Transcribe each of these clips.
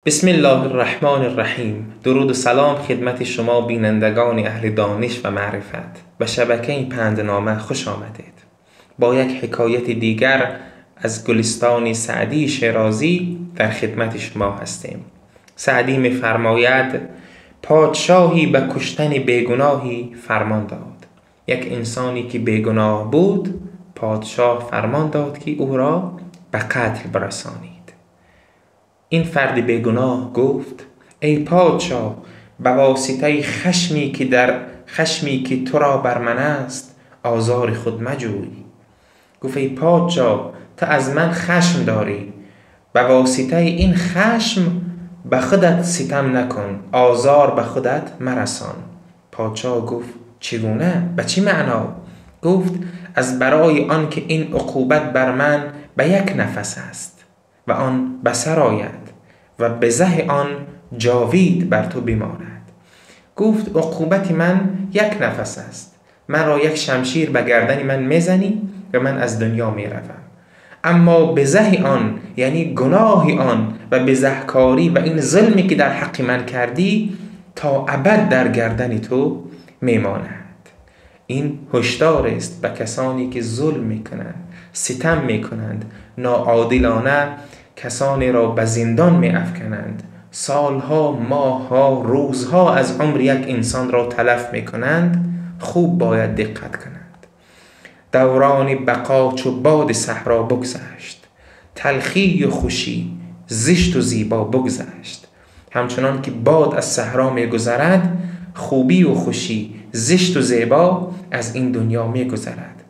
بسم الله الرحمن الرحیم. درود و سلام خدمت شما بینندگان اهل دانش و معرفت. به شبکه پندنامه خوش آمدید. با یک حکایت دیگر از گلستان سعدی شیرازی در خدمت شما هستیم. سعدی می‌فرماید: پادشاهی به کشتن بیگناهی فرمان داد. یک انسانی که بیگناه بود، پادشاه فرمان داد که او را به قتل برسانید. این فرد بیگناه گفت: ای پادشاه، به واسطه خشمی که تو را بر من است آزار خود مجوی. گفت: ای پادشاه، تو از من خشم داری، به واسطه این خشم به خودت ستم نکن، آزار به خودت مرسان. پادشاه گفت: چگونه؟ به چه معنا؟ گفت: از برای آن که این عقوبت بر من به یک نفس است و آن به سر آید و به زه آن جاوید بر تو بماند. گفت: عقوبت من یک نفس است، من را یک شمشیر به گردن من میزنی و من از دنیا میروم، اما به زه آن، یعنی گناه آن و به زهکاری و این ظلمی که در حق من کردی، تا ابد در گردن تو میماند. این هشدار است به کسانی که ظلم میکنند، ستم میکنند، ناعادلانه کسانی را به زندان میافکنند، سالها، ماهها، روزها از عمر یک انسان را تلف میکنند. خوب باید دقت کنند. دوران بقا چو باد صحرا بگذشت، تلخی و خوشی، زشت و زیبا بگذشت. همچنان که باد از صحرا میگذرد، خوبی و خوشی، زشت و زیبا از این دنیا میگذرد.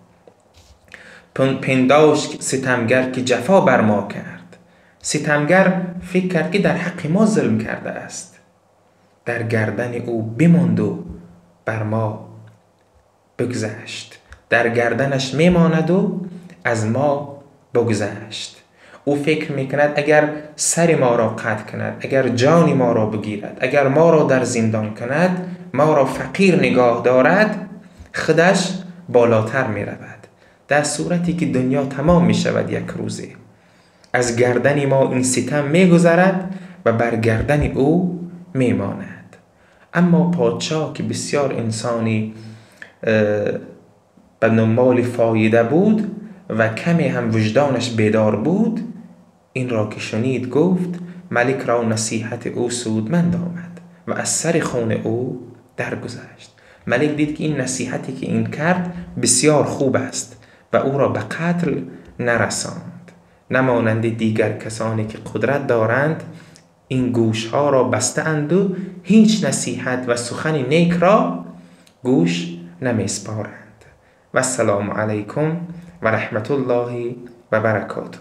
پنداشت ستمگر که جفا بر ما کرد. ستمگر فکر کرد که در حق ما ظلم کرده است، در گردن او بماند و بر ما بگذشت. در گردنش میماند و از ما بگذشت. او فکر میکند اگر سر ما را قطع کند، اگر جان ما را بگیرد، اگر ما را در زندان کند، ما را فقیر نگاه دارد، خودش بالاتر میرود. در صورتی که دنیا تمام می شود یک روزه، از گردن ما این ستم می گذرد و بر گردن او می ماند. اما پادشاه که بسیار انسانی به دنبال فایده بود و کمی هم وجدانش بیدار بود، این را که شنید گفت: ملک را نصیحت او سودمند آمد و از سر خون او درگذشت. ملک دید که این نصیحتی که این کرد بسیار خوب است و او را به قتل نرساند، نمانند دیگر کسانی که قدرت دارند این گوشها را بسته اند و هیچ نصیحت و سخن نیک را گوش نمیسپارند. و السلام علیکم و رحمت الله و برکاته.